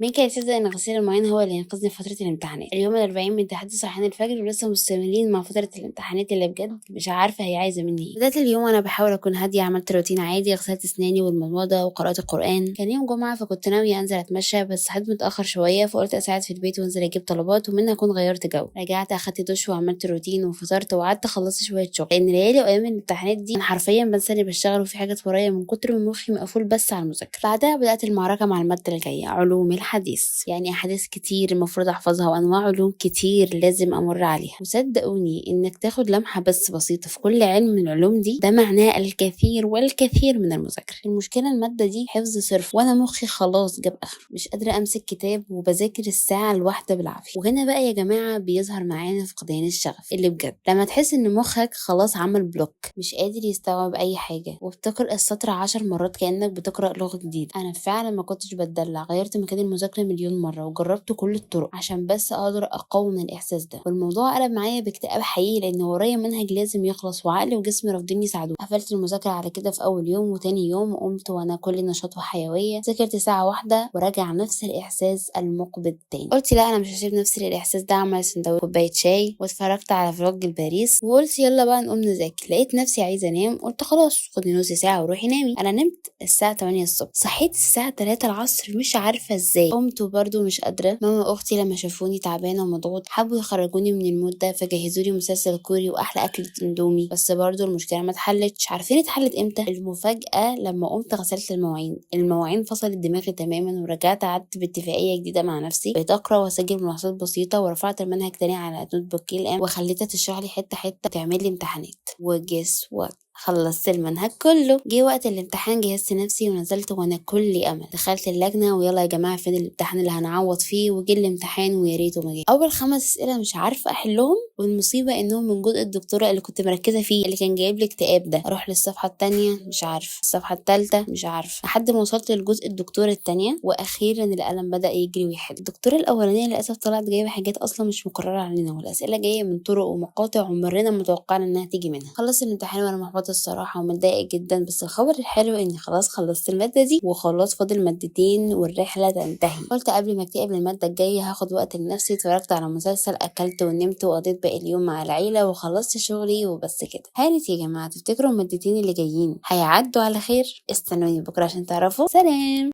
مين كان يصدق ان غسيل المواعين هو اللي ينقذني في فترة الامتحانات؟ اليوم ال40 من تحدي صحيان الفجر، ولسه مستمرين مع فترة الامتحانات اللي بجد مش عارفه هي عايزه مني ايه. بدات اليوم وانا بحاول اكون هاديه، عملت روتين عادي، غسلت اسناني والمضمضه وقرات القران. كان يوم جمعه فكنت ناوية انزل اتمشى، بس صحيت متاخر شوية فقلت اساعد في البيت وانزل اجيب طلبات ومنها اكون غيرت جو. رجعت اخدت دش وعملت روتين وفطرت وقعدت خلصت شوية شغل، لان ليالي وايام الامتحانات دي انا حرفيا بنسى اني بشتغل وفي حاجات ورايا من كتر ما مخي مقفول بس على المذاكرة. بعدها بدات المعركة مع المادة الجاية، علوم الحديث، يعني احاديث كتير المفروض احفظها وانواع علوم كتير لازم امر عليها. وصدقوني انك تاخد لمحه بس بسيطة في كل علم من العلوم دي، ده معناه الكثير والكثير من المذاكرة. المشكلة المادة دي حفظ صرف، وانا مخي خلاص جاب اخره، مش قادرة امسك كتاب وبذاكر الساعة الواحدة بالعافية. وهنا بقى يا جماعة بيظهر معانا فقدان الشغف اللي بجد، لما تحس ان مخك خلاص عمل block، مش قادر يستوعب اي حاجة، وبتقرا السطر 10 مرات كانك بتقرا لغة جديدة. انا فعلا ما كنتش بتدلع، غيرت مكان المذاكرة مليون مرة وجربت كل الطرق عشان بس اقدر اقاوم الاحساس ده. والموضوع قلب معايا باكتئاب حقيقي، لان ورايا منهج لازم يخلص وعقلي وجسمي رافضين يساعدوني. قفلت المذاكرة على كده في اول يوم، وتاني يوم قمت وانا كل نشاط وحيوية، ذاكرت ساعة واحدة ورجع نفس الاحساس المقبض تاني. قلت لا، انا مش هسيب نفسي للاحساس ده. عملت سندوتش كوباية شاي واتفرجت على vlog لباريس، وقلت يلا بقى نقوم نذاكر. لقيت نفسي عايزه انام، قلت خلاص خدي نص ساعة وروحي نامي. انا نمت الساعة 8 الصبح، صحيت الساعة 3 العصر مش عارفه ازاي قمت وبرده مش قادرة. ماما واختي لما شافوني تعبانة ومضغوط حبوا يخرجوني من ال mood ده، فجهزوا لي مسلسل كوري واحلى اكله اندومي. بس برده المشكلة ما اتحلتش. عارفين اتحلت امتى؟ المفاجاة لما قمت غسلت المواعين. المواعين فصلت دماغي تماما، ورجعت قعدت باتفاقيه جديدة مع نفسي، بقيت اقرا واسجل ملاحظات بسيطة، ورفعت المنهج تاني على NotebookLM وخليتها تشرح لي حتة حتة وتعمل لي امتحانات. و guess what، خلصت المنهج كله. جه وقت الامتحان، جهزت نفسي ونزلت وانا كلي امل. دخلت اللجنة ويلا يا جماعة فين الامتحان اللي هنعوض فيه؟ وجه الامتحان ويا ريته ما جه. اول 5 اسئلة مش عارفه احلهم، والمصيبة انهم من جزء الدكتورة اللي كنت مركزه فيه اللي كان جايب لي اكتئاب ده. اروح للصفحه الثانية مش عارفه، الصفحة الثالثة مش عارفه، لحد ما وصلت للجزء الدكتورة الثانية واخيرا القلم بدا يجري ويحل. الدكتورة الاولانية للاسف طلعت جايبه حاجات اصلا مش مقررة علينا، والاسئلة جاية من طرق ومقاطع عمرنا ما توقعنا انها تيجي منها. خلصت الامتحان وانا محبطة الصراحة ومتضايقه جدا، بس الخبر الحلو اني خلاص خلصت المادة دي وخلاص فاضل مادتين والرحلة تنتهي. قلت قبل ما اكتئب للمادة الجاية هاخد وقت لنفسي. اتفرجت على مسلسل، اكلت ونمت وقضيت باقي اليوم مع العيلة وخلصت شغلي وبس كده. هانت يا جماعة، تفتكروا المادتين اللي جايين هيعدوا على خير؟ استنوني بكره عشان تعرفوا. سلام.